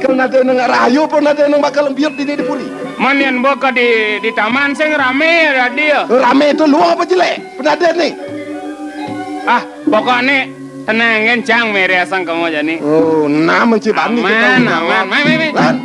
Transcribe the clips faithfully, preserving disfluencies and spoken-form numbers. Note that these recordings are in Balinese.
Nadéné rahayu apa nadéné bakal mbiut dini di puri? Mén yén mbok di, di taman sing ramé, Radé. Ramé to luh apa jelék? Penadéné. Ah, pokokné tenang, kan jang méré asang kamu jani. Oh, nama ci bani kita. Aman, aman. Mai, mai, mai. Lan.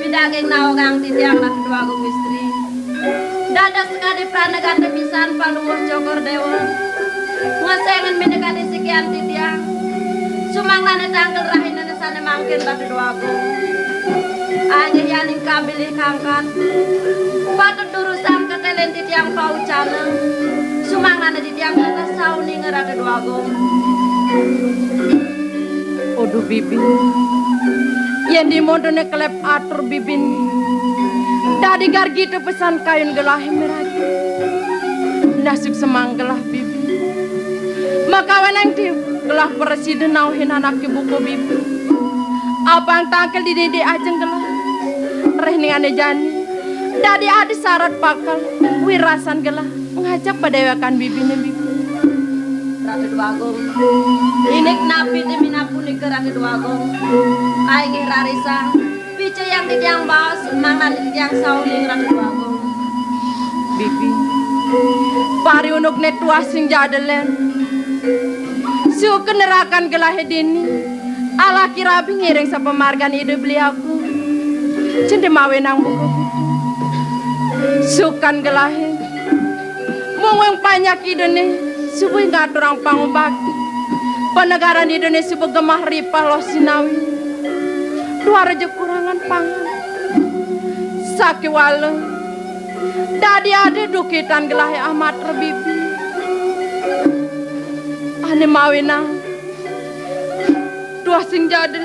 Pidaging naogang titiang Ratu Déwa Agung Istri. Dados kadi pranagata pisan Palungguh Cokor Déwa. Ngeséngin minakadi sikian titiang. Sumangdané tangkil rahinané sané mangkin Ratu Déwa Agung. Anggih yaning kabilih kangkat. Patut durusang ketelen titiang paucana. Sumangdané titiang tatas sauninga Ratu Déwa Agung. Aduh, Bibi. Yén dimontoné kelep atur Bibi. Dadi gargita pesan kayun gelahé miragi. Nasib semang gelah Bibi. Makawanang ti gelah prasida nauhin anaké buka Bibi. Apang tangkil dini di ajeng gelah. Réhningané jani. Dadi ada sarat bakal wirasan gelah ngajak padéwékan Bibiné Bibi. Ratu Déwa Agung. Indik napi ti minab punika Ratu Déwa Agung? Ainggih rarisa. Picayang titiang baos mangdané titiang sauning Ratu Déwa Agung. Bibi. Pariunukné tuah sing jadelen. Suka nerakan gelahé dini. Alaki rabi ngiring sapamargan Ida Beli Agung. Cendem awénang buka Bibi. Sukan gelahé. Mungguing panjak Idané suba ngaturang pangubakti. Panegaran Idané suba gemah ripah loh sinawi. Duara ja kurangan pangan. Sakéwala. Dadi ada dukitan gelahé amat rebibi. Ané mawinan. Tuah sing jadel.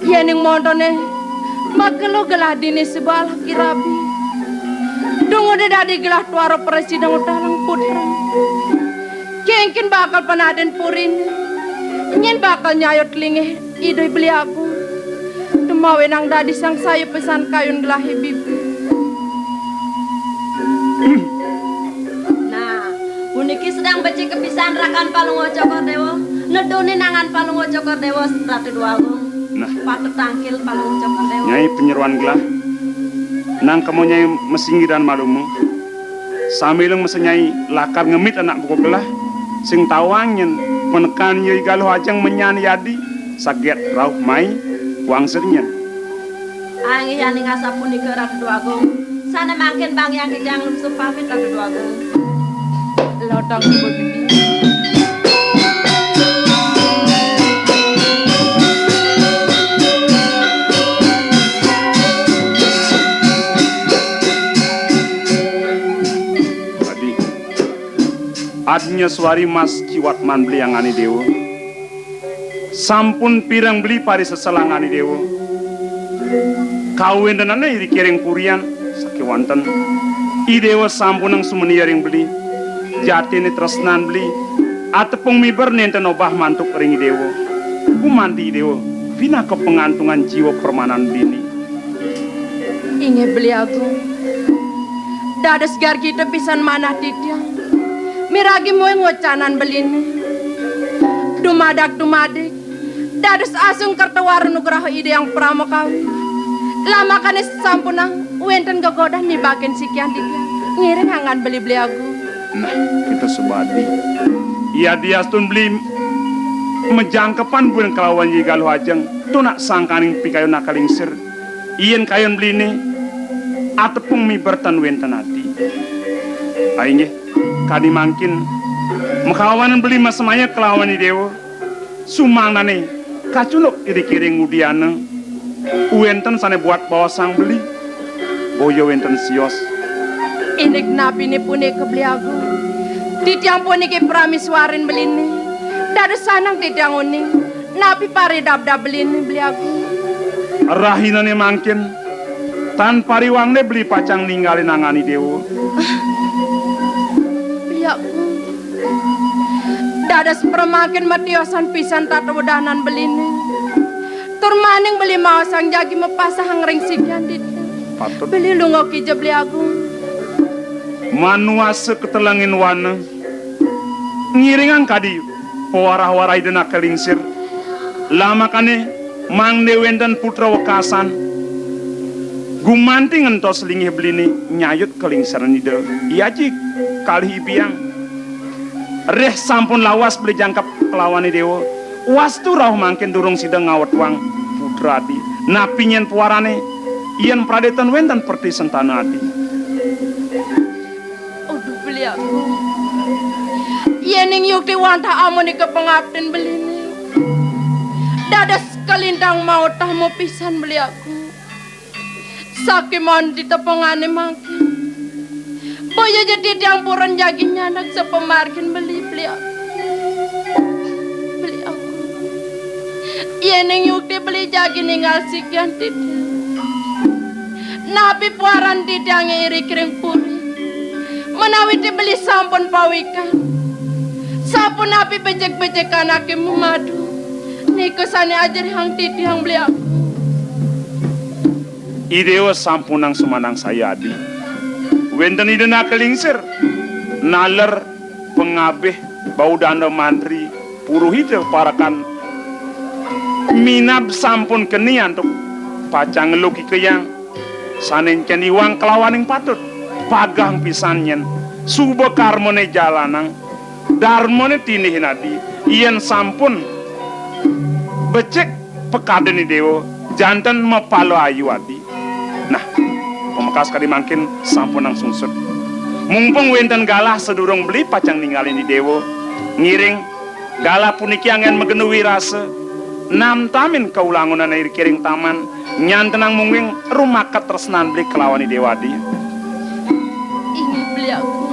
Yéning montoné, makelo gelah dini sebal kirabi. Dungudé dadi gelah tuara presida ngutalang putra. Kéngkén bakal panadén puriné. Nyén bakal nyayut linggih Ida Beli Agung. Tumawénang dadi sangsaya pesan kayun gelahé bibi. Nah, puniki sedang becik kepisan rakan Palungguh Cokor Déwa. Nedunin angan Palungguh Cokor Déwa, Ratu Déwa Agung. Nah. Patut tangkil Palungguh Cokor Déwa. Nyai penyeruan gelah. Nang kemo nyai mesinggiran malumu. Sambileng mesen nyai lakar ngemit anak buka gelah. Sing tawang nyén penekan yai galuh ajeng menyan yadi. Saget rauh mai wangsit nyén. Anggih yaning asapunika Ratu Déwa Agung. Sané mangkin banggiang titiang lungsur pamit Ratu Déwa Agung. Lotong ibu bibi. Adi. Adnya suari mas kiwat man beli angani déwa. Sampun pireng beli pari seselangani déwa. Kawéntenané iri kiring purian sakéwanten. I déwa sampunang sumenia ring beli. Jatiné tresnan beli. Atepung miber nénten obah mantuk ring i déwa. Gumanti i déwa. Pinaka pangantungan jiwa permanan beliné. Inggih Beli Agung. Dados gargita pisan manah titiang. Miragi muing wecanan beliné. Dumadak dumadik. Dados asung kerta wara nugraha Ida Hyang Pramakawi. Lamakané sampunang wénten gegodah nibakin sikian titiang. Ngiring anggan beli Beli Agung. Nah, kita subadi. Yadiastun beli majangkepan buin kalawan Nyi Galuh Ajeng, tunak sangkaning pikayun nakalingsir. Yén kayun beliné atepung miber tan wénten ati. Ainggih, kadi mangkin makawanan beli masemaya kalawan i déwa. Sumangdané kacunduk iri kiring udiana. Wénten sané buat baosang beli. Boya wénten sios. Indik napiné punika Beli Agung. Titiang puniki pramisuarin beliné. Dados sanang titiang uning. Napi paridabdab beliné, Beli Agung? Rahinané mangkin, Tan pariwangné beli pacang ninggalin angané Déwa. Beli Agung. Dados pramangkin matiosan pisan tata wedanan beliné. Tur maning beli maosang jagi mapasahang ring sikian titiang. Patut. Beli lunga kija, Beli Agung. Manuasa katelengin wana. Ngiringang kadi pawarah-warah Ida Nakalingsir. Lamakané mangda wénten putra wekasan. Gumanti ngentos linggih beliné nyayut kalingsirang Ida. Iya ji kalih ibiang. Rih sampun lawas beli jangkep kalawané Déwa. Wastu rauh mangkin durung sida ngawetuang putra adi. Napi nyén puarané yén pradé tan wénten perti sentana adi. Aduh, Beli Agung. Yéning yukti wantah amunika pangaptin beliné. Dados kalintang mautama pisan, Beli Agung. Sakéwanten tepengané mangkin. Boya ja titiang purun jagi nyandak sapamargin beli, Beli Agung. Beli Agung. Yéning yukti beli jagi ningal sikian titiang. Napi puaran titiangé iriki ring puri? Menawi ti beli sampun pawikan. Sapunapi becik-becik anaké mamadu? Nika sané ajerihang titiang, Beli Agung. I Déwa sampunang sumanangsaya adi. Wénten Ida Nakalingsir, naler pangabih bau danda mantri, puruhita parekan minab sampun keni antuk pacang ngelukikayang sané encén iwang kalawaning patut. Pagang pisan nyén suba karmané jalanang, darmané tinihin adi, yén sampun becik pekadin I Déwa, janten mapala ayu adi. Nah, pamekas kadi mangkin sampunang sungsut. Mumpung wénten galah sadurung beli pacang ningalin I Déwa, ngiring galah puniki anggén magena wirasa, namtamin kaulangunan iriki ring taman, nyantenang mungguing rumakat tresnan beli kalawan I Déwa adi. Inggih, Beli Agung.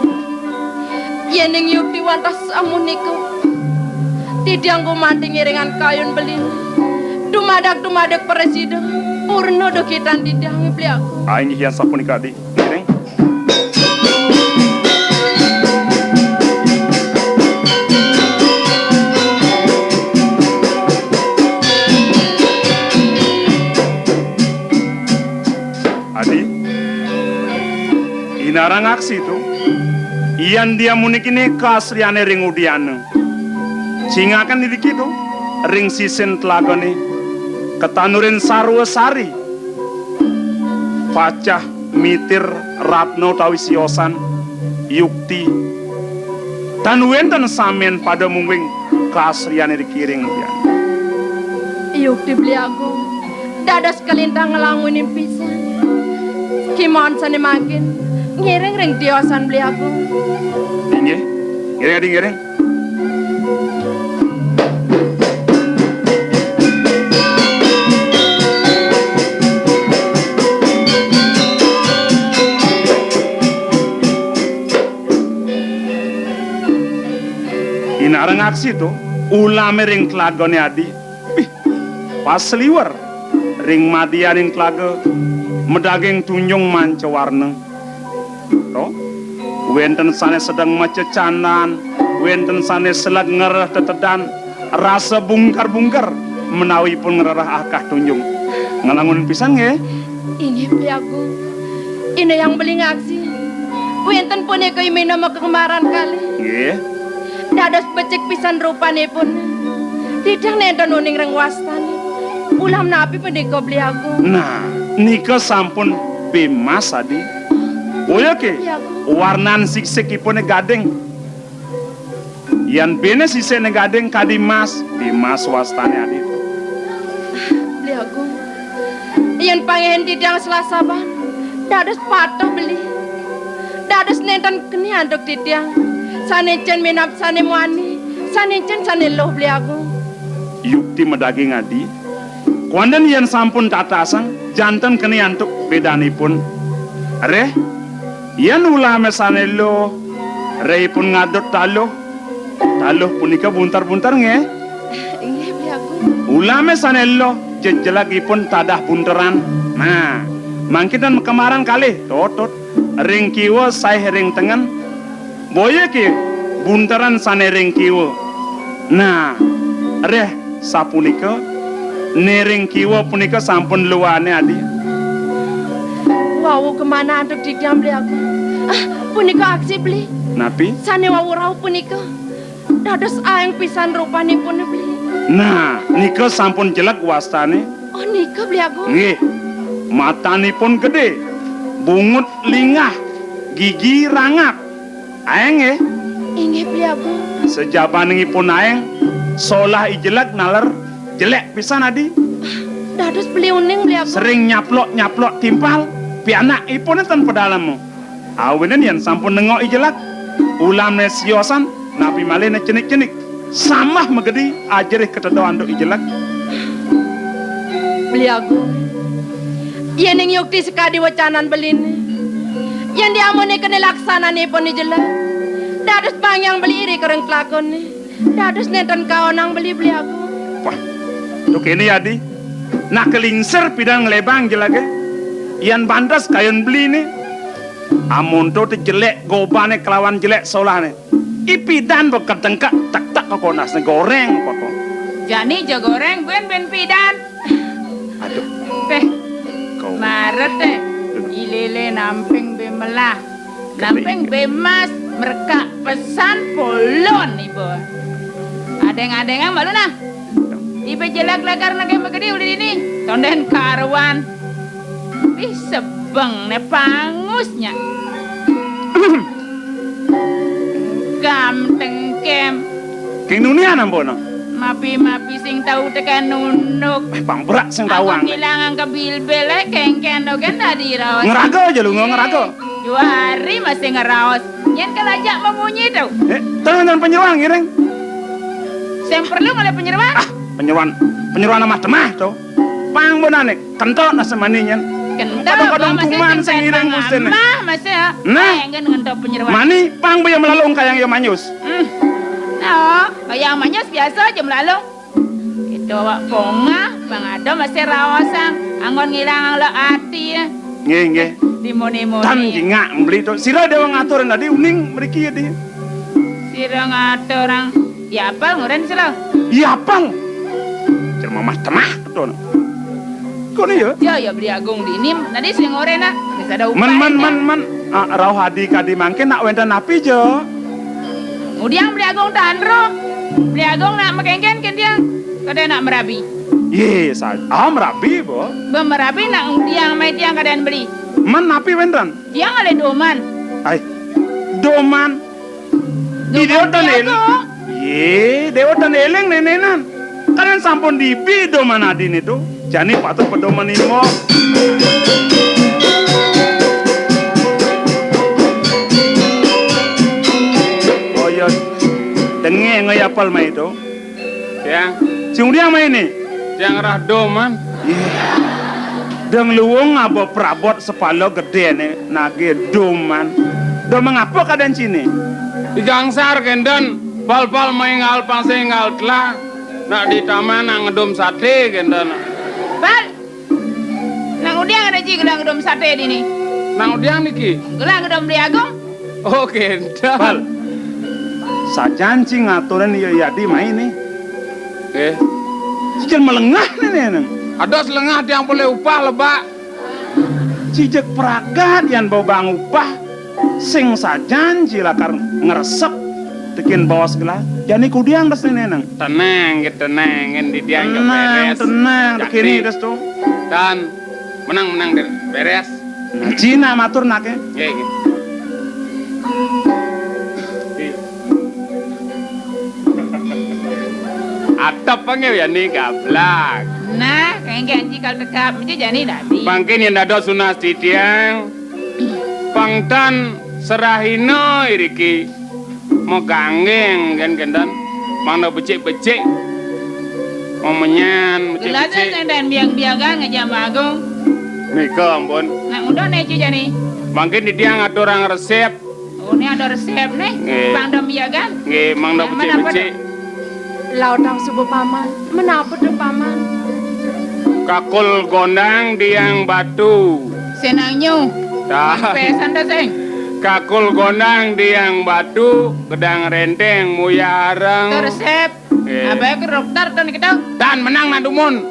Yéning yukti wantah samunika, titiang gumanti ngiringang kayun beli. Dumadak-dumadak prasida purna dugitan titiang, Beli Agung. Ah, inggih, yén sapunika adi. Ngiring. Adi, inarang aksi to, yan dia muniki né kaasriané ring udiana. Cingaken iriki to, ring sisin telagané, katanurin sarwa sari. Pacah, mitir, ratna utawi siosan, yukti. Tan wénten samén pada mungguing kaasriané iriki ring udiana. Yukti, Beli Agung. Dados kalintang nglangunin pisan. Kémaon sané mangkin ngiring ring tiosan, Beli Agung. Inggih. Ngiring, adi, ngiring. Inareng aksi to, ulamé ring telagané adi. Bih, pas sliwer ring madianing telaga, madaging tunjung manca warna. To, wénten sané sedeng macecandan, wénten sané seleg ngrereh tetedan, rasa bungker-bungker, menawi pun ngrereh akah tunjung. Nglangun pisan nggih? Inggih, Beli Agung. Inayang beli ngaksi. Wénten punika imina makengemaran kalih. Nggih. Dados becik pisan rupanipun. Titiang nénten uning ring wastané. Ulam napi punika, Beli Agung? Nah, nika sampun bémas adi. Boya ké, Beli Agung. Warnan siksikipun gading. Yén béné sisikné gading kadi mas, bémas wastané adi. Beli Agung. Yén pangéhin titiang selasaban, dados patuh beli. Dados nénten keni antuk titiang. Sané cén minab sané muani, sané cén sané luh, Beli Agung. Yukti madaging adi. Kuanten yén sampun tatasang, janten keni antuk bédanipun. Reh, yén ulamé sané luh, rehipun ngadut taluh, taluh punika bunter-bunter nggih. Inggih, Beli Agung. Ulamé sané luh, jejelegipun tadah bunteran. Nah, Mangkin tan makemaran kalih, tottot. Ring kiwa saih ring tengen. Boya ké bunteran sané ring kiwa. Nah, reh sapunika, né ring kiwa punika sampun luané, Adi. Wau kémanten antuk titiang, Beli Agung. Ah, punika aksi, Beli. Napi? Sané wau rauh punika. Dados aéng pisan rupanipun, Beli. Nah, nika sampun jeleg wastané. Oh, nika, Beli Agung. Nggih. Matanipun gedé, bungut linggah, gigi rangap. Aéng nggih? Inggih, Beli Agung. Sajabaningipun aéng, solah I Jeleg naler jelék pisan, Adi. Dados Beli uning, Beli Agung. Sering nyaplok-nyaplok timpal, pianakipun nénten padalem. Awinan yén sampun nengok I Jeleg, ulamné siosan, napi malih né cenik-cenik. Sambah magedi ajerih kateda antuk I Jeleg. Beli Agung, yéning yukti sakadi wecanan Beliné, yén diamunika né laksananipun I Jeleg, dados pangyang Beli irika ring tlakoné. Dados nénten kaonang Beli, Beli Agung. Wah, to kéné, Adi. Nak kalingsir pidan nglébang Jelegé. Yén bantes kayun Beliné. Amonto té jelék gobané kalawan jelék solahné. Ipidan ba kadengkak tek-tek koko nasné goréng koko. Jani ja goréng bén bén pidan. Aduh. Téh. Kau. Maret téh. Ilélé namping bé melah. Namping bé mas merekak pesan polon iba. Adéng-adéngang malu nah. Iba jelag lagar naké magedi uli dini. Tondén karuan. Ih, sebeng né pangus nyak. Gam tengkem. King nunian ampun. Mapi-mapi sing tau tekén nunduk. Eh, pang berak sing tawang. Ngilangang ka bilbil, eh, kéngkén dogen dadi raos. Ngeraga aja lu, ngeraga. Juari masih ngeraos. Nyén kelajak memunyi tu. Eh, tengen penyeruan ngiring. Sing perlu ngalih penyeruan. Ah, penyeruan. Penyeruan amah temah tu. Pang bonané, kentok nah semani nyén. Kentok, kadang-kadang kuman sing ngiring mustiné. Mah, masih ya. Nah. Eh, enggak ngentok penyeruan. Mani, pang boya melalung kayang ya manyus. Hmm. Oh, kayang manyus biasa aja melalung. Itu awak pongah, pang ada masih raosang. Anggon ngilang lo ati ya. Nggih, nggih. Timun-timun. Tan jingak beli tu. Sira dewa ngatur tadi uning mriki ya, Di. Sira ngaturang. Ya apal nguren sira. Ya apal. Jer mamah temah betul. Kono ya? Ya, ya, Beli Agung dini, tadi sing ore nak, wis ada men, men, men, men. Ah, rauh adi kadi mangkin nak wénten napi ja? Ngudiang Beli Agung tan roh. Beli Agung nak makéngkén kén tiang, kadén nak merabi. Yé, sa-, ah, merabi, Bo. Ba merabi nak ngudiang mai tiang kadén beli. Men napi wénten? Tiang alé doman. Ai, doman. Di Doman Déwa Tan Beli Agung. Yé, Déwa Tan Eling nénénan. Kadén sampun dibi doman adin itu. Jani patut pedoman imo. Oh iya, dengé ngai apal mai itu. Tiang. Sing udiang mai ini. Tiang rah doman. Yé. Deng luung aba prabot sepala gedéné nagih doman. Doman apa kadén sini? Di gangsar kénten, pal-pal mai ngal pang sing ngal telah. Nak di taman nak ngedum saté kénten. Bal. Nang udiang ada ji gelang ngedum saté dini. Nang udiang niki. Gelang ngedum Beli Agung. Oh, kénten. Bal. Sajan ci ngaturin ya yadi mai ni. Nggih. Ci jan melengah ni, ni, ni. Ada selengah tiang boleh upah lebak. Ci jeg pragat yan bau bang upah. Sing sajan ci lakar ngresep tekin baos gelah. Jani kudiang des ni, Neng. Tenang, tenang, ngen di tiang jo beres. Tenang, tenang, tekini des tu. Dan menang, menang, Dir. Beres. Nah, ci nak matur nake. Nggih, nggih. Atep nggih ya ni gablak. Nah, kengke anji kal tekap, mesti jani dadi. Mangkin yen dados tunas titiang, pang tan serahina iriki. Megangging, gen, gen, dan mangda becik-becik. Memenyan, becik-becik. Gelas sing dan biag-biagan ngejam Agung. Nika, ampun. Nak ngunduk ne, Ci, jani. Mangkin titiang aturang resep. Oh, ni ada resep nih. Nggih. Pang dom biagan. Nggih, mangda becik-becik. Lautang suba, Paman. Menapa tu, Paman? Kakul gondang diang batu. Senang nyu. Tah. Pesan dah, sing. Kakul gondang diang batu, gedang renteng muyarang. Tersep. Eh. Abai ke dokter tuh kita. Dan menang nak dumun.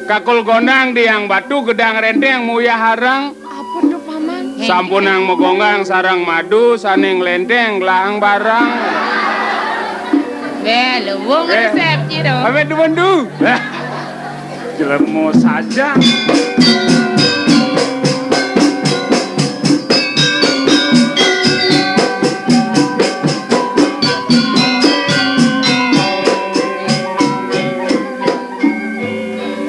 Kakul gondang diang batu, gedang renteng muyarang. Apa tuh, Paman? Sampunang magonggang sareng madu, saning lenteng gelang barang. Be, luwung. Eh. Resep gitu. Abe dumun du. Jelema saja.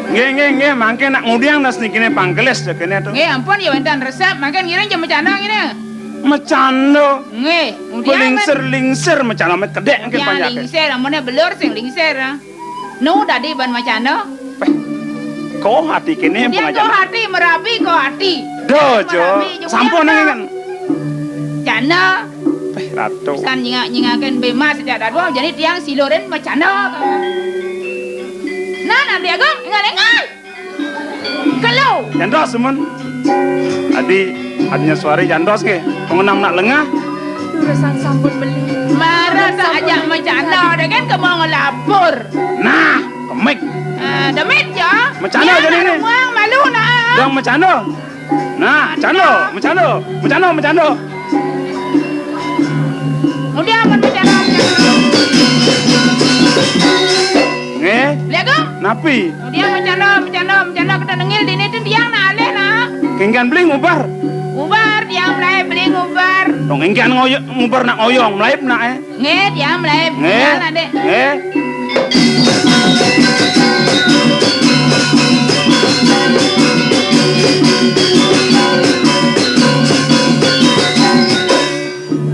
Nggih, nggih, nggih, mangke nak ngudiang das niki ne pangkelis ya kene to. Nggih, ampun ya wénten resep, mangke ngiring ja macanda ngene. Macanda. Nggih, ngudiang. Lingsir-lingsir macanda met kedek nggih. Ya, panjake. Lingsir, amune belur sing lingsir. Nu dadi ban macanda? Peh, kok ati kene. Dia pengajaran kok ati merabi kok ati. Dojo. Merabi juga sampun kan. Canda. Peh, Ratu. Pisan nyingak-nyingaken bema sejak dadua, jadi tiang silurin macanda. Nah, nanti Agung, ingat-ingat. Kelo. Jandos, Sumun. Adi, adinya suari jandos ke. Pengenam nak lengah. Durusang sampun beli. Marah tak ajak macanda, dia kan ke mau ngelapor. Nah, kemik. Ah, demit ya. Macanda jadi ni. Uang malu nak. Dong macanda. Nah, macanda, macanda, macanda, macanda. Udah ampun macanda, macanda. Nggih. Beli Agung? Napi? Dia macanda, macanda, macanda kita nengil dini tu dia nak alih nak. Kenggan beli ngubar. Ngubar, dia mulai beli ngubar. Dong enggan ngoyo-, ngubar nak ngoyong, mulai nak eh. Nggih, dia mulai. Nggih. Jalan, Dek. Nggih.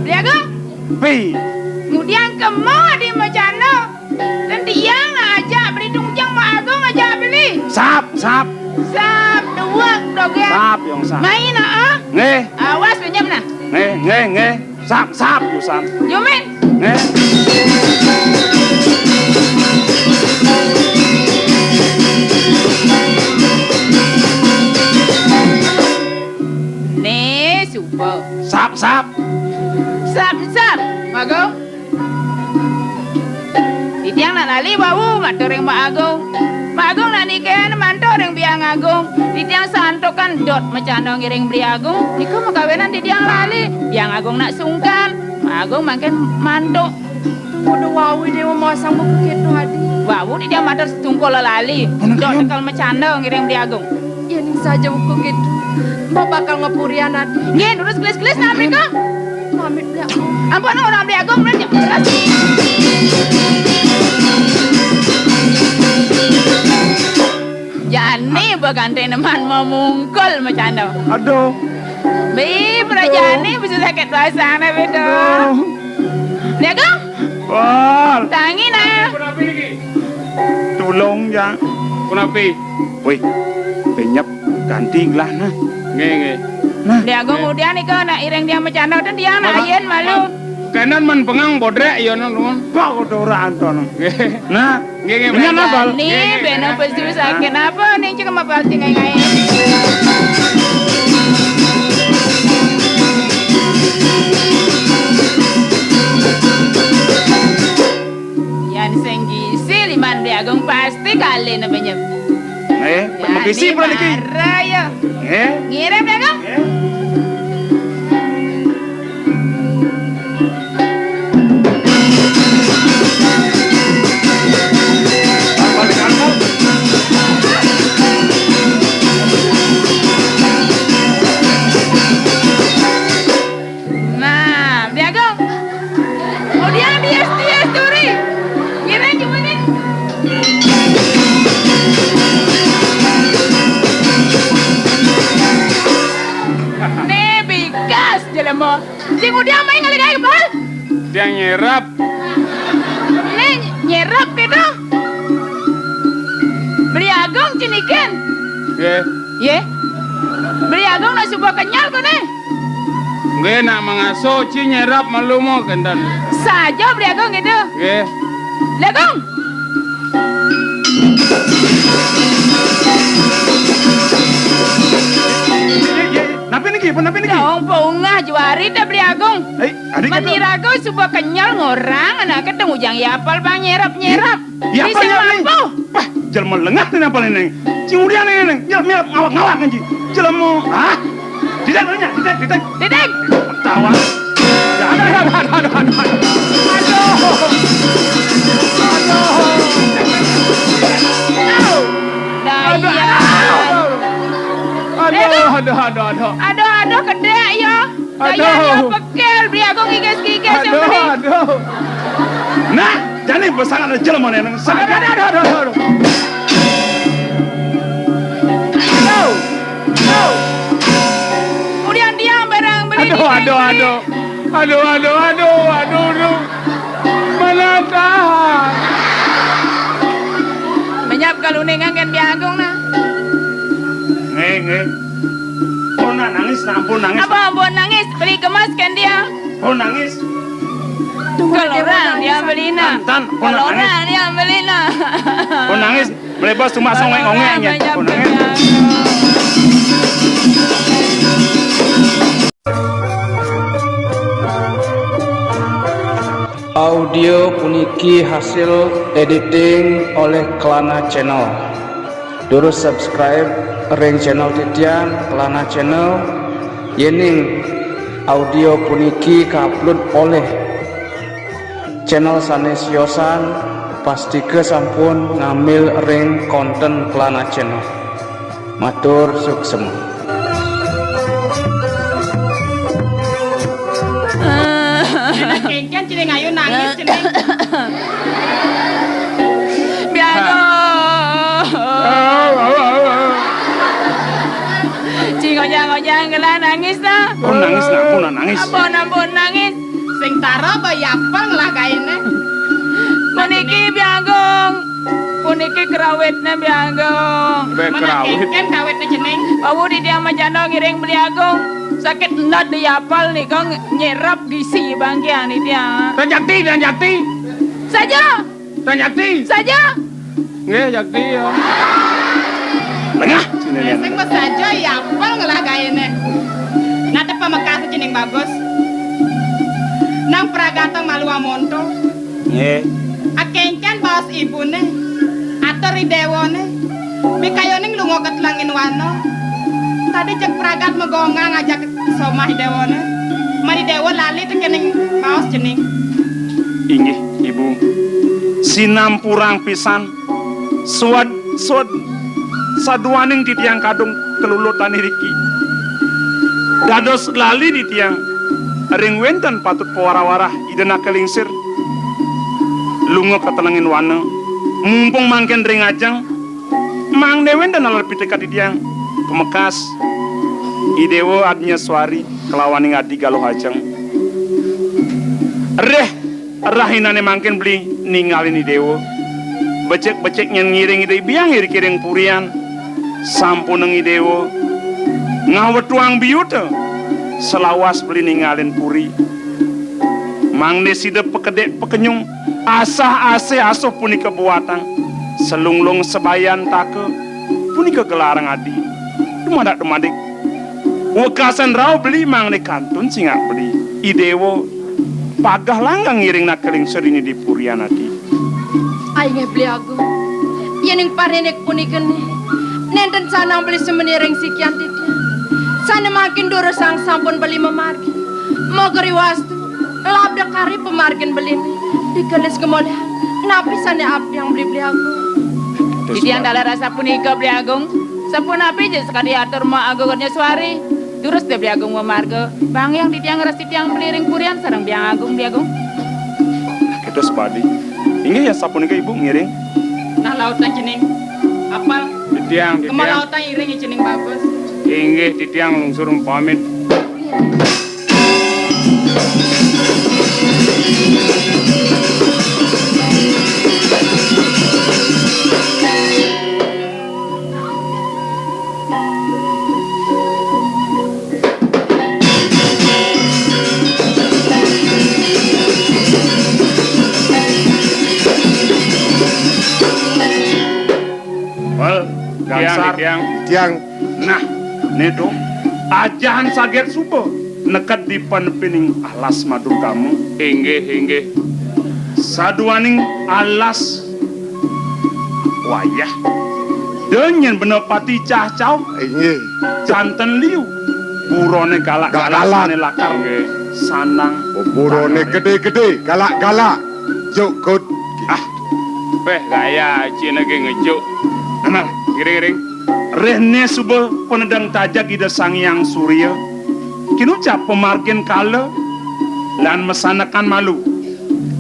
Beli Agung? Pi. Ngudiang kemo di macanda. Dan tiang nak ajak beli tungjang Mak Agung ajak beli. Sap, sap. Sap, duwek, dogel. Sap, yong sap. Main, ah. Nggih. Awas, pinjam nah. Nggih, nggih, nggih. Sap, sap, usan. Yumin. Nggih. Nih, suba. Sap, sap. Sap, sap. Mak Agung. Titiang nak lali wau matur ring Mak Agung. Mak Agung nak nikahin mantuk ring Biang Agung. Titiang santukan dot macanda ngiring Beli Agung. Niku makawinan titiang lali. Biang Agung nak sungkan. Mak Agung mangkin mantuk. Udah wau dia mau masang buku gitu, Adi. Wau titiang matur setungkul lali. Dot tekel macanda ngiring Beli Agung. Yen saja hukum gitu, Mbok bakal ngepurian ati. Nggih, durus gelis-gelis nang mriko. Pamit, Mbak. Ampun, ora Mbak Agung, mrene terus. Jani mbok ganti neman mau mungkul macana. Aduh. Bi, prajane bisa sakit basane, Bedo. Aduh. Mbak Agung? Wal. Tangi, nah. Tulung, ya. Punapi? Wih, penyep ganti gelah, nah. Nggih, nggih. Nah. Dia nggo ngudian nika nak iring dia macana ten dia nak ayen malu. Kenan men pengang bodrek ya, nah, nuwun. Bak ora anton. Nggih. Nah, nggih, nggih, nggih, nabal. Ni beno pesu sakit apa ning cek mapal tingai-ngai. Yan sing gisi liman Bli Agung pasti kalih napa nyep. Nggih, ya, magisi pula niki. Marah ya. Nggih. Ngirim Bli Agung. Nggih. Nah, Bli Agung. Udiang dias-dias turi. Kira cuma nih. Nih bikas jelema. Sing udiang main ngalih-ngalih kepal. Dia nyerap. Nih nyerap gitu. Bli Agung cinikin. Nggih. Ye. Bli Agung nak suba kenyal kene. Nggih, nak mangaso ci nyerap malu mo kenten. Saja Bli Agung gitu. Nggih. Bli Agung. Iya, iya, iya. Napi niki, pun napi niki? Dong, bungah juari dah Beli Agung. Eh, adik Men kata iraga suba kenyel ngorang, anake teng ujang yapal bang nyerap-nyerap. Yapal Bisa nyerap nih. Mampu. Wah, jelema lengah nih napal ini. Cing udian ini, Neng. Nyerap, nyerap, ngawak, ngawak, anjing. Jelema. Hah? Tidak, tidak, tidak, tidak. Tidak. Tawa. Ya, aduh, aduh, aduh, aduh, aduh. Aduh. Aduh. Aduh. Dayan. Aduh, aduh, aduh, aduh, aduh. Aduh, aduh, kedek ya. Aduh. Dayan ya, pekel, Beli Agung giges-giges yang Aduh, beli. Aduh. Nah, jani besangan aja lah, mana yang sangat. Aduh, aduh, aduh, aduh, aduh. Aduh. Aduh. Kemudian dia barang beli Aduh, di aduh, pantry. Aduh. Aduh, aduh, aduh, aduh, aduh. Mana tahan? Menyap kalau nengang kan Beli Agung nah. Nggih, nggih. Oh, nak nangis, nak ampun nangis. Apa ampun nangis? Beli gemas kan dia. Oh, nangis. Kalau orang dia beli nah. Tan, tan, ampun nak Kalau nangis. Orang dia beli nah. Oh, nangis. Melebas cuma songeng-ongeng ya. Menyap Oh, nangis. Beli Agung. Audio puniki hasil editing oleh Kelana Channel. Durus subscribe ring channel titiang Kelana Channel, yening audio puniki kaupload olih channel sane siosan, pastika sampun ngambil ring konten Kelana Channel. Matur suksema. Dina kengken cening ayu nangis cening. Biago. Cing ojang-ojang gelah nangis dah. Oh, nangis, nak, ampun, nak, nangis. Ampun, ampun, nangis. Sing tara ba yapal ngelah gaene. Puniki Biagung. Puniki kerawitne Biagung. Be Mana kerawit. Kengken kawitne cening? Wau di tiang majanda ngiring Beli Agung. Sakit endot di yapal nika ng-, nyerap gisi bangkian di tiang. Tan Jakti, Tan Jakti. Saja. Tan Jakti. Saja. Nggih, Jakti ya. Lengah. Sini, Sing Lian. Sing saja yapal ngelah gaene. Nate pamekas cening bagus. Nang pragata malu amonto. Nggih. Akencen baos ibune, atur i dewane, mikayoning lunga ka telengin wana. Tadi jeg pragat magongang ajak somah i dewane. Mani dewa lali tekening baos cening. Inggih, Ibu. Sinampurang pisan. Suad, suad, saduaning titiang kadung kelulutan iriki. Dados lali titiang ring wenten patut pawara-warah Ida Naka Lingsir. Lunga ka telengin wana, mumpung mangkin ring ajeng, mangda wenten alat piteket titiang. Pamekas, I Dewa Adnya Suari kalawaning Adi Galuh Ajeng. Reh Rahinane mangkin beli ningalin I Dewa. Becik-becik nyen ngiring Ida Hyang iriki ring purian. Sampunang I Dewa ngawetuang biuta. Salawas beli ningalin puri. Mangda sida pakedek pakenyung asah asih asuh punika buatang. Selunglung sebayan taka punika gelarang adi. Dumadak-dumadik. Wekasan rauh beli mangda kantun singak beli. I Dewa pageh langgang ngiring Naka Lingsir ring di purian adi. Ai nggih Beli Agung. Yening parinik punika nih, nenten sanang beli semeni ring sikian titiang. Sane mangkin durusang sampun beli mamargi. Moga riwastu, labda kari pamargin beli nih. Dikelis kemoleh, napi sane abdiang beli Beli Agung. Titiang taler asapunika Beli Agung. Sapunapi ja sakadi atur Mak Agung Raja Suari. Durus Beli Agung mamarga. Bang Hyang titiang ngresep titiang beli ring purian sareng Beli Agung, Beli Agung. Kita sebadi. Inggih ya sapunika Ibu ngiring. Nah lautang cening. Apal. Titiang, Kema titiang. Lautang iring cening bagus. Inggih titiang lungsur pamit. Wal, tiang, gangsar. Tiang. Tiang. Nah, nih tuh. Ajahan saget suba neked dipen pining alas madurgamu. Inggih, inggih. Saduaning alas wayah. Da nyen bena pati cah-cah. Inggih. Janten liu. Burone galak-galak. Galak-galak. Sane lakar. Inggih. Sanang. Oh, burone gedhe-gedhe, galak-galak. Jukut. Ah, peh gaya cine ge ngejuk. Amal. Ngiring-ngiring. Rene suba penedeng tajeg Ida Sang Hyang Surya. Kinucap pamargin kala lan masanekan malu.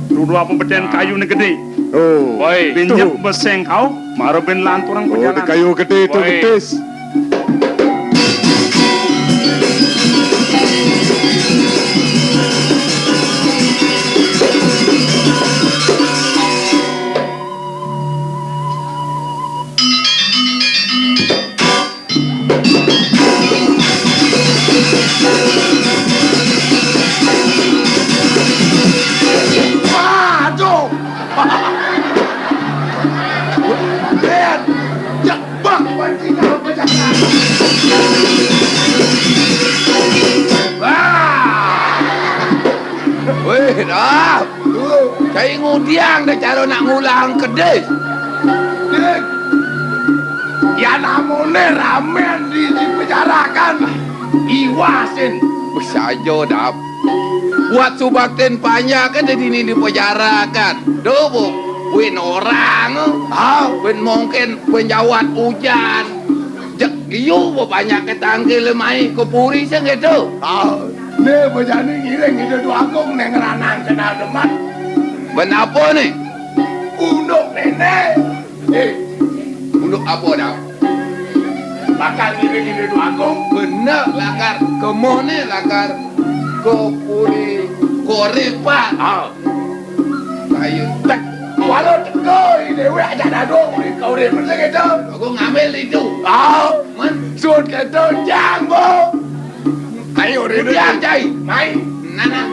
Dudu apa beden kayune gedhe. Oh. Woi. Binjek tuh. Beseng kau, mara ben lanturang. Oh, pejalan. Di kayu gedhe itu. Woi. Getis. Waduh. Ben, jebak pancing apa jangan. Wah. Weh, dah. Cai ngudiang da cara nak ngulang kedis. Dik. Ya namune ramen di, di penjara kan. Iwasin. Wis aja, Dap. Buat subakten panjake da dini di penjara kan. Do, Bu. Win orang. Ah. Win mungkin penjawat ujan. Jek giu, Bu, panjake tangkil mai ke puri sing gitu. Ah. Ne bejane ngiring Ida Dwagung neng ranang kena demen. Ben apa ne? Unduk nene. Eh, unduk apa dah? Bakal ngiring Ida Dwagung. Bener lakar. Kemone lakar. Ke puri. Korepan. Ah. Ayo. Tek. Walau teko dewek aja dado urip kau urip mesti gitu. Aku ngambil itu. Ah. Man. Sud gitu jang, Bu. Ayo, Rene. Udah, Cai. Mai. Nana.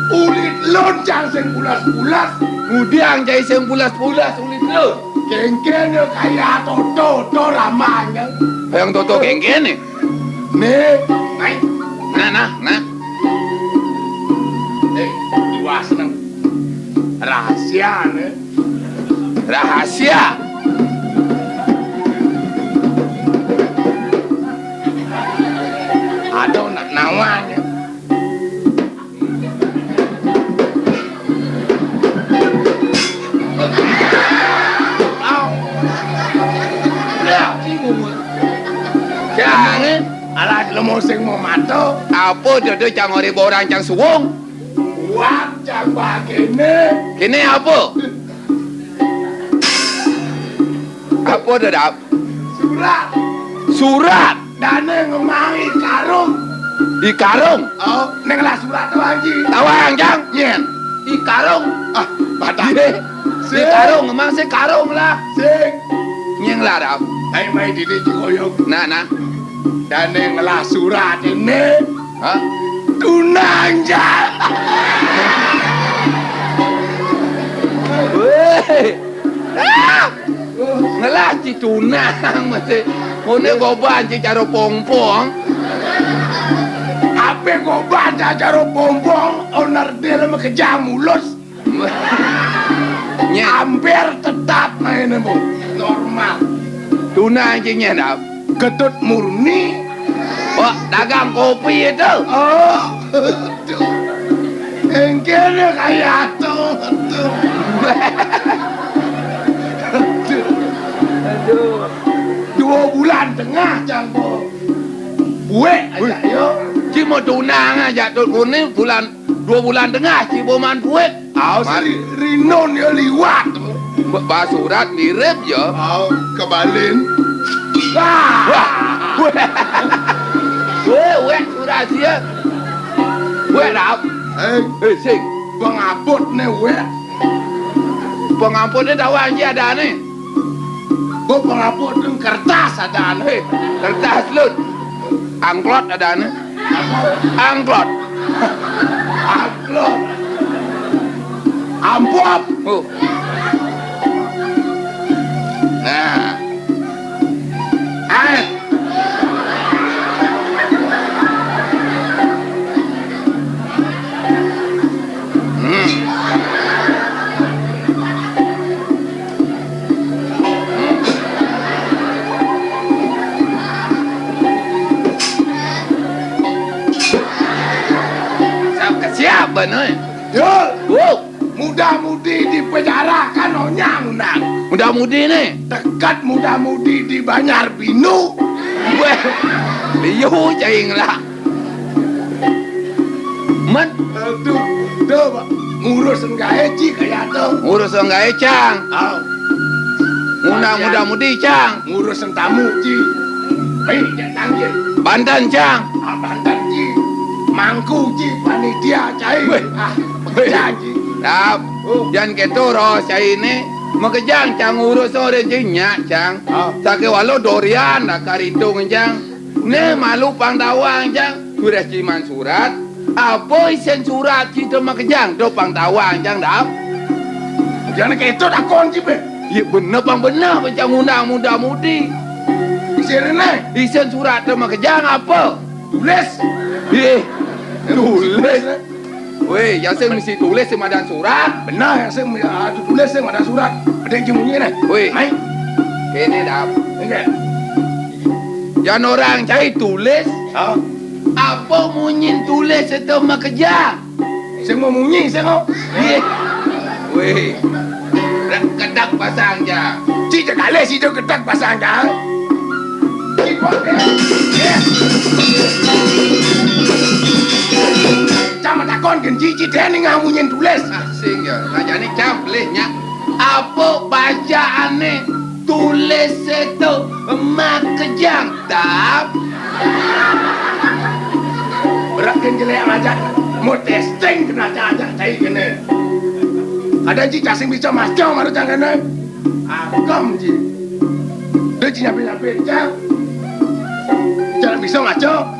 Ulit loncang sing pulas-pulas. Ngudiang, Cai, sing pulas-pulas, ulit lon. Kengkene kaya toto, to ramanya. Yang toto kengkene? Nih, mai. Nah, nah, nah. Eh, iwas nang. Rahasia, nih. Rahasia. Ada nak nawanya. Jangan. Alah, lemo sing mau mato. Apa dada cang ore borang cang suwung? Kuat cang bagene. Kene apa? Apa to, Dap? Surat. Surat. Dane ngemangi karung. Di karung? Oh, neng lah surat tawang, Ji. Tawang, Jang. Nyen. Di karung. Ah, batak. Iya. Di karung, emang sih karung lah. Sing. Nyeng lah, Dap. Ayo main di sini, Ji Koyong. Nah, nah. Dane ngelah surat ini. Hah? Tunang, Jang. Weh. Ah! Ngelah ci tunang mesti. Ngene goban ci cara pongpong. Ape goban cara pongpong, oner dia lama kejam mulus. Nye. Hampir tetap main, Bu. Normal. Tunang ci nye, Dap. Ketut murni. Wah, dagang kopi itu. Oh, aduh. Engkene kaya ato, aduh. Aduh. Aduh. Dua bulan tengah, Cangko. Buek aja, yo. Cuma tunang aja, Tut Kuning, bulan, dua bulan tengah, ci boman buek. Aos. Mari. Ri-, rinun ya liwat. Ba-, ba surat mirip ya. Aos, kebalin. Wah. Wah. Weh, weh, surat sia. Weh, Dap. Eh. Eh, sing. Pengaput ne, weh. Pengaput ne tahu aja ada ne. Bo pengaput ne kertas ada ne. Eh, kertas lut. Angklot ada ne. Angklot. Angklot. Amplop. Oh. Nah. Ae. Hmm. Siap ke siap, Bang, eh? Yo. Wuh. Muda-mudi di penjara kan onyang undang. Muda-mudi ni? Dekat muda-mudi di Banjar Binu. Weh, liu cai ngelak. Man? Eh, tu, tu, Pak. Ngurus gae ci kaya tu. Ngurus gae, Cang. Ah. Ngundang muda-mudi, Cang. Ngurus tamu ci. Baik, datang ci. Banten, Cang. Ah, banten ci. Mangku ci, panitia cai. Weh. Ah, weh. Janji. Dap. Oh. Jan keto ro cai ni. Makejang, Cang, ngurus orang ci nyak, Cang. Ah. Sake walau dorian dah karitung, Cang. Neh malu pang tawang, Cang. Sudah ciman surat. Apa isen surat ci tu makejang tu pang tawang, Cang, dap? Jangan keto takon ci pe. Ye bener pang bener, Cang, ngundang muda-mudi. Isen rene. Isen surat tu makejang apa? Tulis. Eh, tulis. Weh, ya sing mesti tulis sing madan surat. Benar, ya sing, ah, tu tulis sing madan surat. Ada yang munyi ni. Weh. Mai. Kene dap. Okey. Jan orang cai tulis. Ha? Apa munyin tulis itu makejang? Sing mau munyi, sing mau. Ye. Weh. Rak kedak pasang ja. Ci je kalih sida kedak pasang ja. Ci buat dia. Ye. Cang takon gen ci, ci deh ningah munyin tulis. Ah, sing ya. Nah, jani cang pelih nyak. Apa bacaane tulis itu makejang, dap? Berat gen jelek ngajak. Mau testing kena ajak-ajak cai kene. Ada ci cacing bisa macam ada cang kene. Agam ci. Dia ci nyampe-nyampe cang. Cang bisa ngaco.